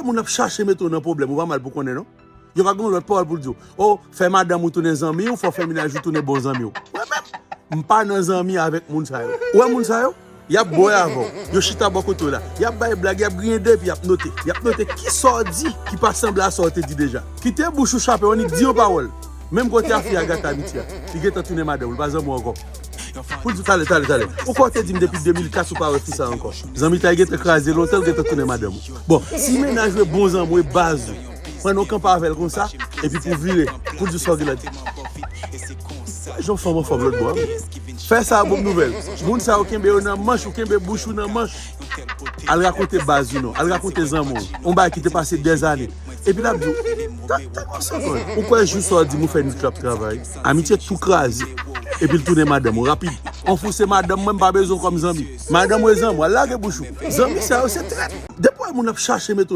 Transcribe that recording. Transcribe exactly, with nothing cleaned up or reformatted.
Moun ap chache mete w nan pwoblèm, ou pa mal pou konnen non. Yo pa gen lòt pawòl pou l di w. O, fè madanm ou tounen zanmi w, fò fè mennaj ou tounen bon zanmi w. Mwen menm, m pa nan zanmi avèk moun sa yo. Ou wè moun sa yo? Y ap bwè avè w. Yo chita bò kote w la. Y ap bay blag, y ap griyen de pye, y ap note. Y ap note ki sa w di ki pa sanble a sa w te di deja. Kite bouch ou chape, w annik di yon pawòl. Menm kote a fi a gate Amitye a. Li gentan tounen madanm, li pa zanmi w ankò. Pou di talè, talè, talè. Ou kwè w te di m depi de mil kat ou pa wè fi sa ankò. Zanmitay gentan kraze lontan, l gentan tounen madanm ou. Bon, si mennaj ou e bon zanmi w, e baz ou, pran nan kanpe avè l konsa, epi pou vire, pou di sa w gen la di. Jan fanm anfòm lòt bò a. Fè sa a bon nouvèl. Moun sa yo kenbe yo nan manch, ou kenbe bouch ou nan manch. Al rakonte baz ou non, al rakonte zanmi w. On bagay ki te pase dèzane. Epi l ap di w, ta, ta konsa, man. Ou kwè jou sa w di m ou fè nwit la ap travay. Amitye tou kraze. Epi l tounen madanm ou rapid. On fou se madanm mwen, m pa bezwen w kòm zanmi. Madanm ou e zanmi w, al lage bouch ou. Zanmi sa yo se trèt. Depi w wè moun ap chache mete w